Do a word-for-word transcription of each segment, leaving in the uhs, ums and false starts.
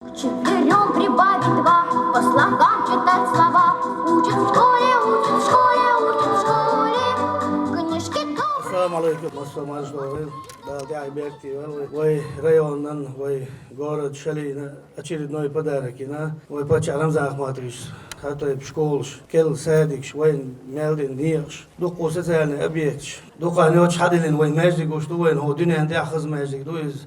Четырём прибавить два, по слогам читать слова. Учат в школе, учат в школе, учат в школе. Книжки дома. Ассаламу алейкум, массо марш догӀийла. Дала тӀехьа беркате йойла вай, вай районан, вай город Шалина очередной подарок йина. Вай паччахь Рамзан Ахматович, хӀара тайпа школаш, керла садикаш, вайна мел дина некъаш, дуккха социальный объекташ. Дукха йоццуш хьадиллина вай маьждигаш ду, вайна хӀо дуьнен тӀехь хаза маьждиг ду иза.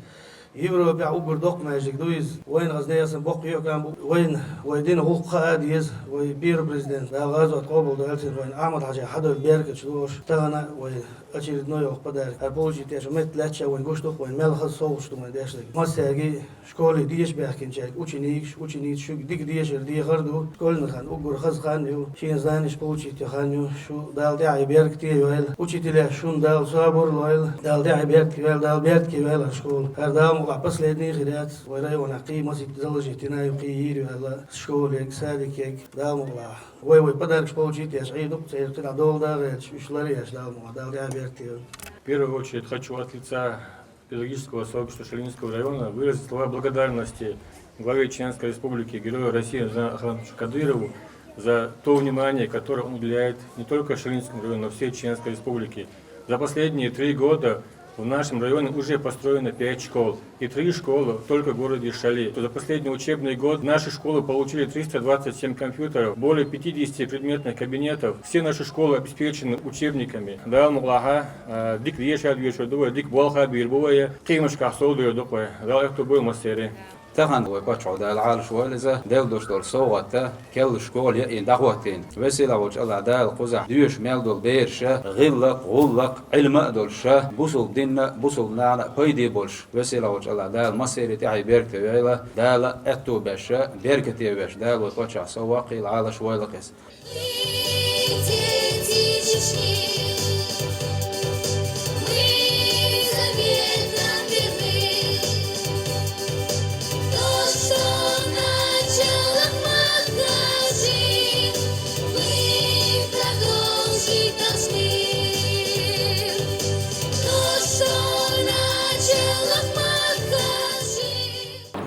Европехь уггар доккха маьждиг ду иза. Вайна хаза нехан боккха йокам бу. Вайна вай дина гӀуллакх хаа деза. Вай первый президент, Дала гӀазот къобал дойла цун, вайна Ахьмад-Хьажа хьадойла беркаташ долуш. Тахана вай очередной йоккха подарок. ХӀара получить еш метта лаьттача вайна гуш ду-кх, вайна мел хаза совгӀаташ ду вайна деш дерг. Массаьрга, школе деша баьхкинчаьрга, ученикаш, ученица, шуьга дика дешар дехар ду. Школе хан уггар хаза хан ю, шен знанеш получить йо хан ю. Шу Дала тӀехьа беркате йойла. Учителяш, шуна Дала собар лойла. Дала тӀехьа беркате йойла, Дала беркате йойла хӀара школа. ХӀара Дала мукъалахь последний хир яц вай районехь кхин масийтта заложить йина ю, кхин йийр ю аьлла школе, садике. Дала мукъалахь, вай, вай подаркаш получить еш Ӏийр ду-кх церан, кхидӀа дола дагӀа еш, уьш лар еш, Дала мукъалахь, Дала тӀехьа беркате йойла. В первую очередь хочу от лица педагогического сообщества Шалинского района выразить слова благодарности главе Чеченской Республики, Герою России Рамзану Ахматовичу Кадырову за то внимание, которое он уделяет не только Шалинскому району, но всей Чеченской Республике. За последние три года в нашем районе уже построено пять школ и три школы только в городе Шали. За последний учебный год наши школы получили триста двадцать семь компьютеров, более пятидесяти предметных кабинетов. Все наши школы обеспечены учебниками. Дала мукъалахь, а, дика дешар доьшур ду вай, дика болх бийр бу вай, кхиамашкахь сов дер ду-кх вай. Дала аьтту бойла массеран. Тахана вай паччахьо, Дала Ӏалаш войла иза, делла долуш долу совгӀат, керла школа яйина дӀахӀоттийна. Веза-сийлахь волчу АллахӀ Дала кхузахь доьшуш мел долу бераш гӀиллакх, гӀуллакх, Ӏилма а долуш, бусалба динна а, бусалба нахана а пайде болуш. Веза-сийлахь волчу АллахӀ Дала массеран тӀехьа беркате йойла, Дала аьтту беш, беркате веш, Дала вай паччахьна сов ваккхийла, Ӏалаш войла-кх иза.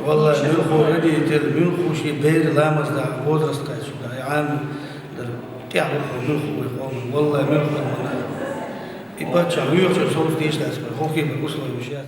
Валлахь, муьлхха родитель, муьлхха шен бер ламаз дахь возраст кхаьчна, и Ӏамийна дар тӀехь ву-кх муьлхха вай къоман. Валлахь, муьлхха ма. И паччахь вуьйхучуьра совца дийш дац вай, хӀокхуьнан условеш яц.